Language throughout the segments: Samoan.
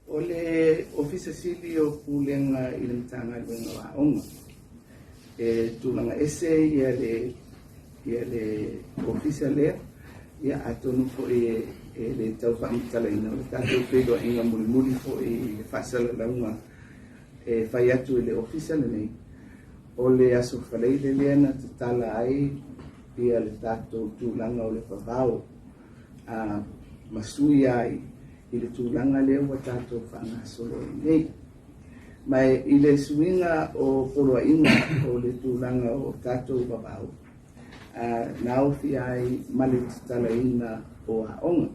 O le Ofisa Sili o Pulega i le Matagaluega o Aoga, e tulaga ese ia le ia le ofisa lea, ia atonu foi e le tau faamatalaina o le tatou feiloaiga mulimuli foi i le faasalalauga e fai atu e le ofisa lenei, o le aso Faraile lea na tatala ai ia le tatou tulaga o le vavao a ma sui ai i le tulaga lea ua tatou faagasolo ai nei. Ma i le suiga o poloaiga o le tulaga o tatou vavao, na aofia ai ma le tatalaina o aoga.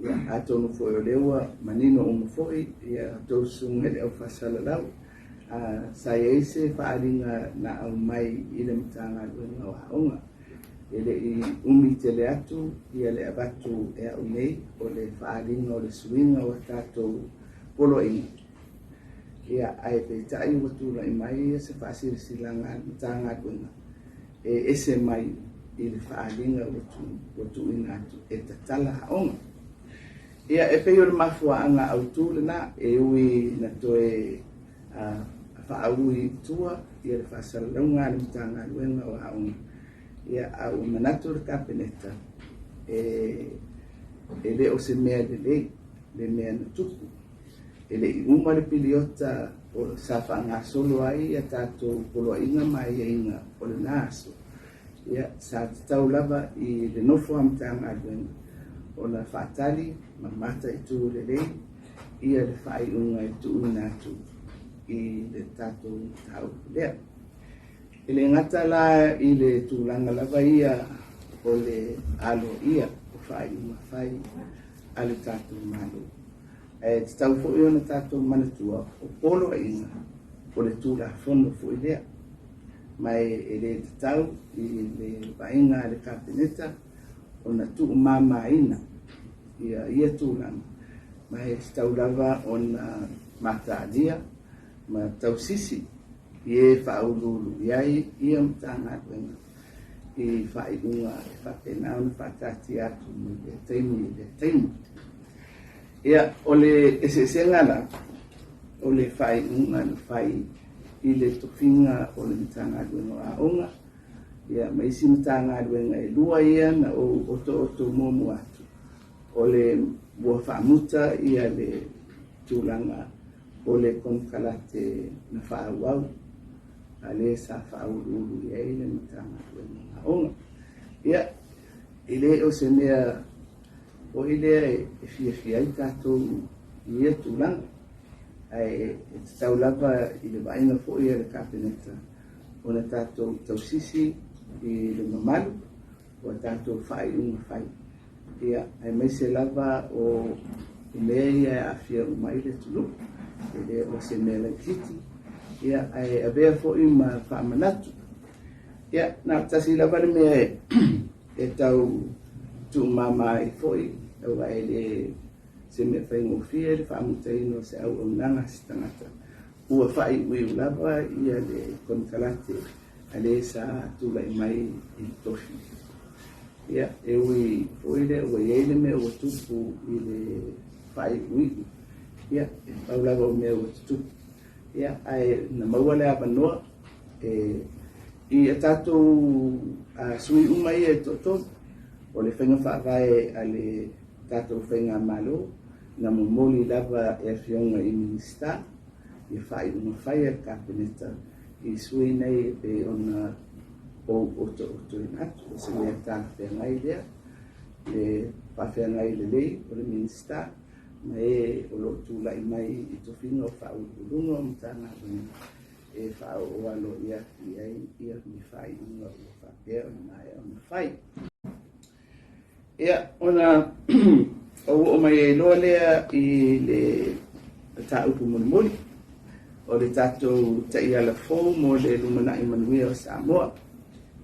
Ia, atonu foi o lea ua manino uma foi ia tou susuga i le au faasalalau, sa i ai se faaaliga na aumai i le Matagaluega o Aoga. E le i umi tele atu ia le avatu e au nei o le faaaliga o le suiga o tatou poloaiga. Ia, ae peitai ua tulai mai se faasilasilaga a le Matagaluega e ese mai i le faaaliga ua tuuina atu e tatala aoga. Ia, e pei o le mafuaaga autu lena, e ui na toe faaui i tua ia le faasalalauga a le Matagaluega o Aoga, ia, a ua manatu le Kapeneta e le o se mea lelei le mea na tupu. E le i uma le piliota sa faagasolo ai a tatou poloaiga ma aiaiga o lena aso, ia, sa tatau lava i le nofo a Matagaluega ona faatali ma mataitu lelei ia le faaiuga e tuuina atu i le tatou mataupu lea. E le gata la i le tulaga lava ia o le aloaia o faaiuga fai a le tatou Malo, ae tatau foi ona tatou manatua o poloaiga o le Tulafono foi lea, ma e le tatau i le vaaiga a le Kapeneta ona tuumamaina ia ia tulaga, ma e tatau lava ona mataalia ma tausisi i e faauluulu i ai ia Matagaluega i faaiuga e faapena ona faataatia atu mai lea taimi i lea taimi. Ia, o le eseesega la o le faaiuga na fai i le tofiga o le Matagaluega o Aoga, ia, ma isi Matagaluega e lua ia na ou otooto muamua atu, o le ua faamuta ia le tulaga o le konekarate na faaauau a lea sa faauluulu i ai le Matagaluega o Aoga. Ia, e le o se mea foi lea e fiafia ai tatou i ia tulaga, ae e tatau lava i le vaaiga foi a le Kapeneta ona tatou tausisi i le mamalu o a tatou faaiuga fai, ia, aemaise lava o mea ia e aafia uma ai le atunuu, e le o se mea laitiiti, ia, ae avea foi ma faamanatu. Ia, na o le tasi lava le mea e tau tuumama ai foi, aua e le se mea faigofie le faamutaina o se auaunaga a se tagata, ua faaiuiu lava ia le konekarate a le sa tulai mai i le tofi. Ia, e ui foi lea ua i ai le mea ua tupu i le faaiuiu, ia, e pau lava o mea ua tutupu. Ia, ae na maua le avanoa e i a tatou sui uma ia e toatolu, o le faiga faavae a le tatou faigamalo, na momoli lava e afioga i Minisita ia faaiuga fai a le Kapeneta i sui nei e pei ona ou otootoina atu. O se mea talafeagai lea, le faafeagai lelei o le Minisita ma e o lo o tulai mai i tofiga o faauluuluga o Matagaluega e faaoo aloaia atu i ai ia ni faaiuga ua faapea ona maea ona fai. Ia, ona ou oo mai ai loa lea i le mataupu mulimuli o le tatou taiala fou mo le lumanai manuia o Samoa.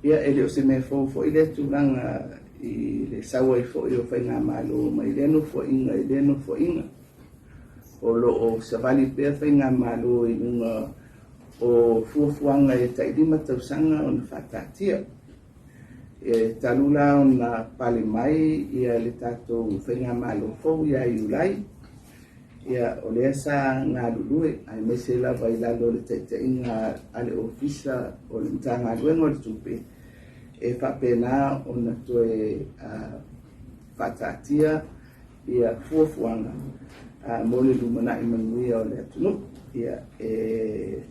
Ia, e le o se mea fou foi lea tulaga i le sau ai foi o faigamalo mai lea nofoaiga i lea nofoaiga. O lo o savali pea faigamalo i luga o fuafuaga e tai 5 tausaga ona faataatia. E talu la ona pale mai ia le tatou faigamalo fou ia Iulai. Ia, o lea sa galulue aemaise lava i lalo o le taitaiga a le Ofisa o le Matagaluega o le Tupe e faapena ona toe faataatia ia fuafuaga mo le lumanai manuia o le atunuu. Ia, e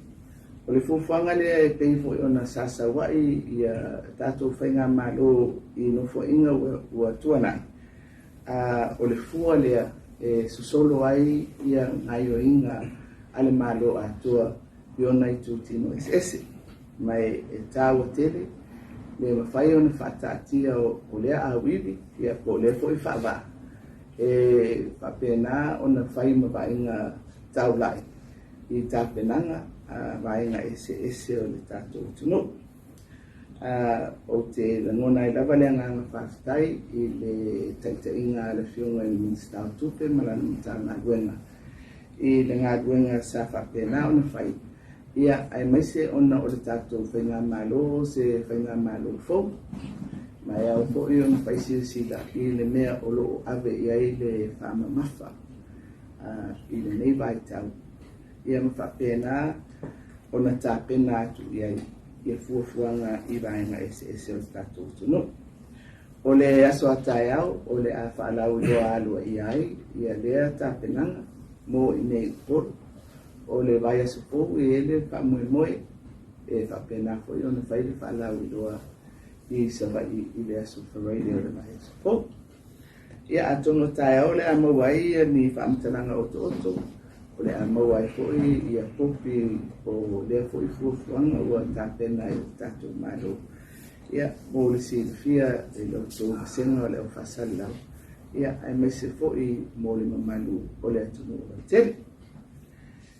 o le fuafuaga lea e pei foi ona sa sau ai ia tatou faigamalo i nofoaiga ua tuanai, o le fua lea e sosolo ai ia gaioiga a le Malo atoa i ona itutino eseese. Ma e taua tele le mafai ona faataatia o lea auivi ia po o lea foi faavaa e faapena ona fai ma vaaiga taulai i tapenaga a vaega eseese o le tatou atunuu. Ou te lagona ai lava le agaga faafetai i le taitaiga a le Afioga i le Minisita o Tupe ma lana Matagaluega i le galuega sa faapena ona fai, ia, aemaise ona o le tatou faigamalo se faigamalo fou, ma e ao foi ona fai silasila i le mea o lo o ave i ai le faamamafa i lenei vaitau, ia ma faapena ona tapena atu i ai ia fuafuaga i vaega eseese o le tatou atunuu. O le aso a taeao o le a faalauiloa aloaia ai ia lea tapenaga mo i inei i Upolu. O le vaiaso fou e i ai le faamoemoe e faapena foi ona fai le faalauiloa i Savaii i le aso Faraile o le vaiaso fou. Ia, atonu o taeao o le a maua ai ni faamatalaga otooto, o le a maua ai foi ia kopi o lea foi fuafuaga ua tapena e le tatou Malo. Ia, mo le silafia e lo outou vasega o le au faasalalau, ia, aemaise foi mo le mamalu o le atunuu lautele.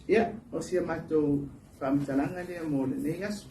Ia, o si a matou faamatalaga lea mo lenei aso.